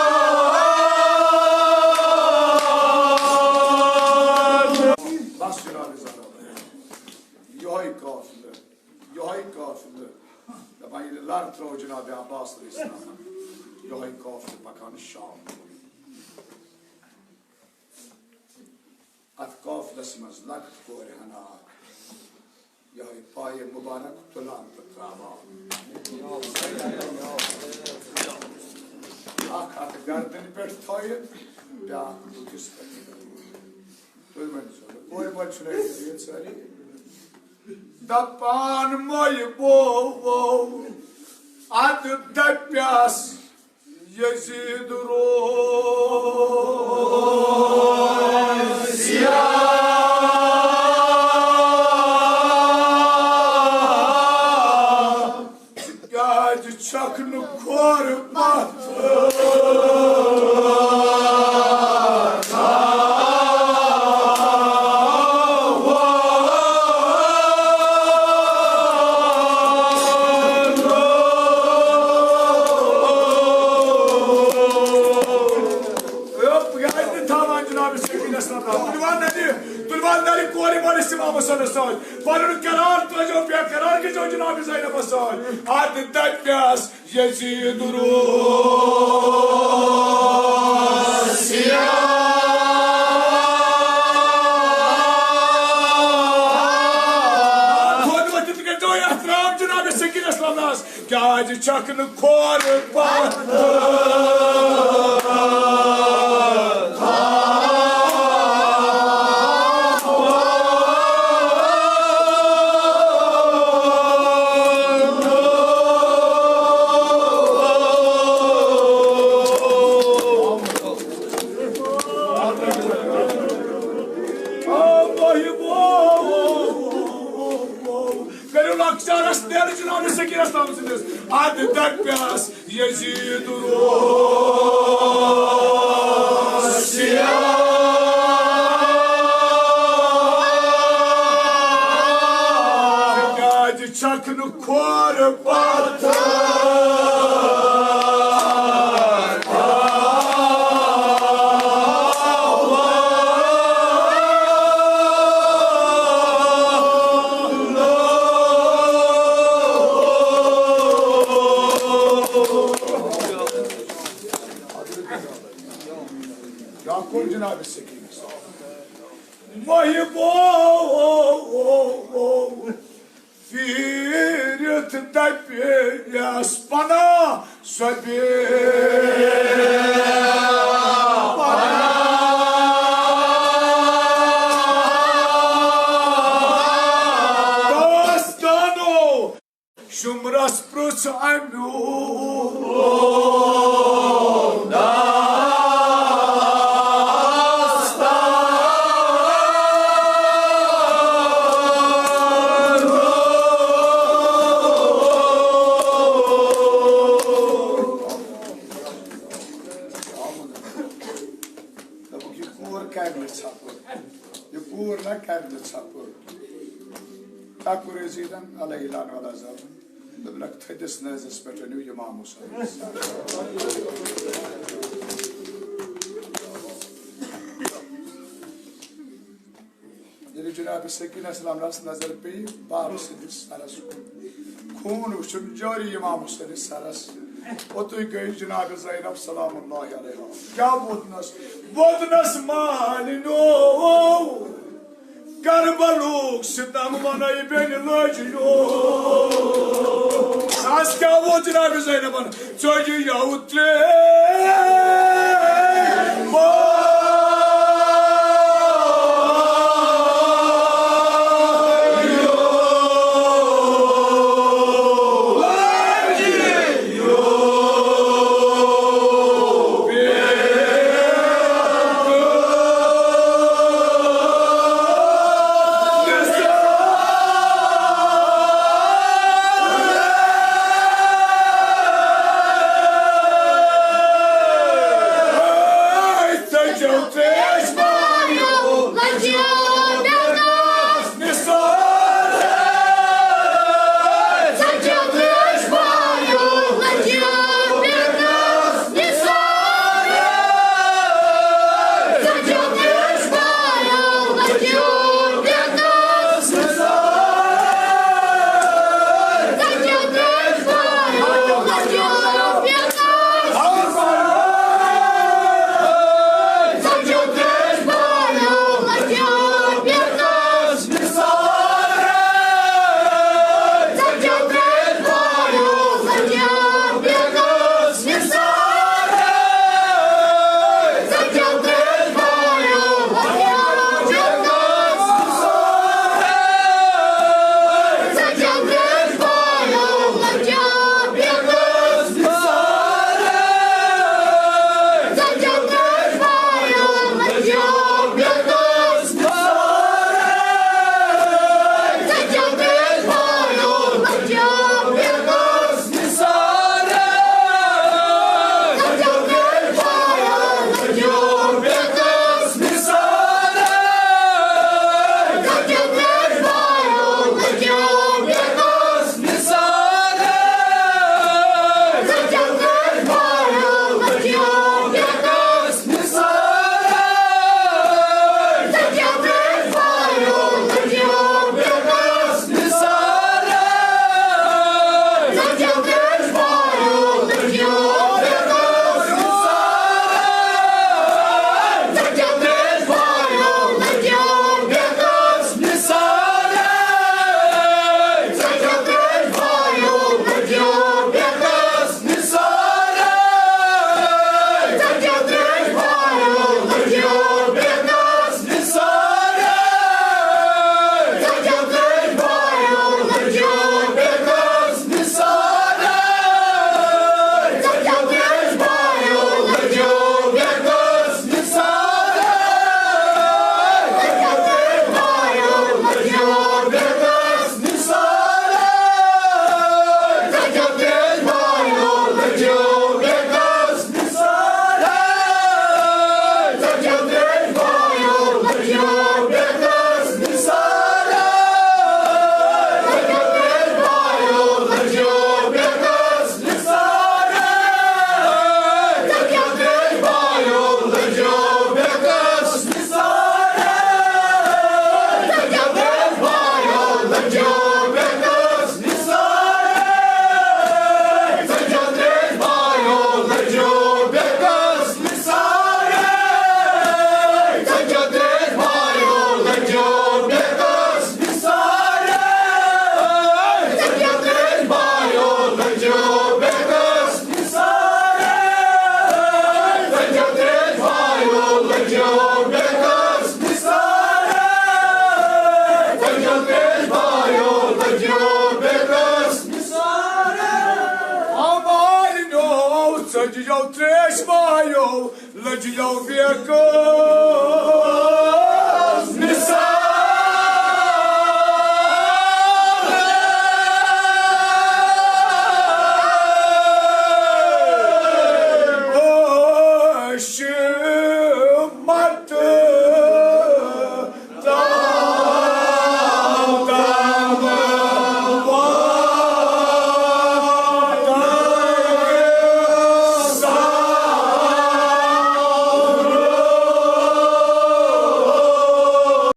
بس جناب زہرا، یہوے قافلہٕ، یہوے قافلہٕ۔ دپان ییٚلہِ لر ترٲو جناب عباس علیہ السلام، یہوے قافلہٕ پکان شام کُن۔ اتھ قافلس منٛز لۄکٕٹ کورِ ہنا اکھ، یہے پایہِ مبارک تُلان تہٕ تراوان۔ اکھ اتھ گردنہِ پٮ۪ٹھ تھٲیِتھ، بیاکھ بُتھِس پٮ۪ٹھ۔ تُہۍ ؤنِو سا، کورِ مۄنٛجہِ چھُنہٕ اَسہِ ییٚتہِ سٲری؟ دپان مۄیہِ بوو، ادٕ دپیس یزید روزیا۔ کیٛازِ چھکھ نہٕ کھۄر پتھ؟ تُلوان نرِ، تُلوان نرِ کورِ مٲلِس اِمامَس صٲبَس سۭتۍ۔ پَنُن قرار ترٛٲوزیو بے قرار گٔژھِو جناب زینبَس سۭتۍ۔ اَدٕ دَپٮ۪س یزید روسیا۔ تھوٚد ؤتھِتھ کٔرۍزیو احترام جناب سکینہ سلام داس۔ کیٛازِ چھکھ نہٕ کھۄر پتھ؟ کٔرِو لۄکچارس تیرٕ جناب سکینہ سلام سٕنٛدِس۔ ادٕ دپیس یزید روسیا۔ کیٛازِ چھکھ نہٕ کھۄر پتھ؟ کیٛاہ کوٚر جناب سکینس؟ وۄنۍ گوٚو پھیٖرِتھ دَپہِ یَس پَناہ سۄ بیٚیہِ پَناہ۔ داستانو شُمرس پرٛژھ اَمیُک داستان۔ دوٚپُکھ، یہِ کوٗر کَرِ نہٕ ژھۄپہٕ، یہِ کوٗر نہ کَرِ نہٕ ژھۄپہٕ۔ تَکُر یزیدن علیہ لعنہ العذاب۔ دوٚپنکھ، تھٔدِس نٲزِس پٮ۪ٹھ أنِو اِمام حسین۔ ییٚلہِ جناب سکینہ سلام اللہ نظر پیٚیہِ باب سٕنٛدِس سرس کُن، خوٗن وُچھُن جٲری اِمام حسینس سرس، اوٚتُے گٔے جناب زینب سلام اللہ علیہا۔ کیٛاہ ووتنس؟ ووتنس مالِنیو۔ کربلُک ستم ونے بیٚنہِ لٲجیو۔ از کیٛاہ ووت جناب زینبن؟ ژوٚجہِ یوٕ ترٛیٚیہِ لٔجِو ترٛیش مایو، لٔجِو بیکو۔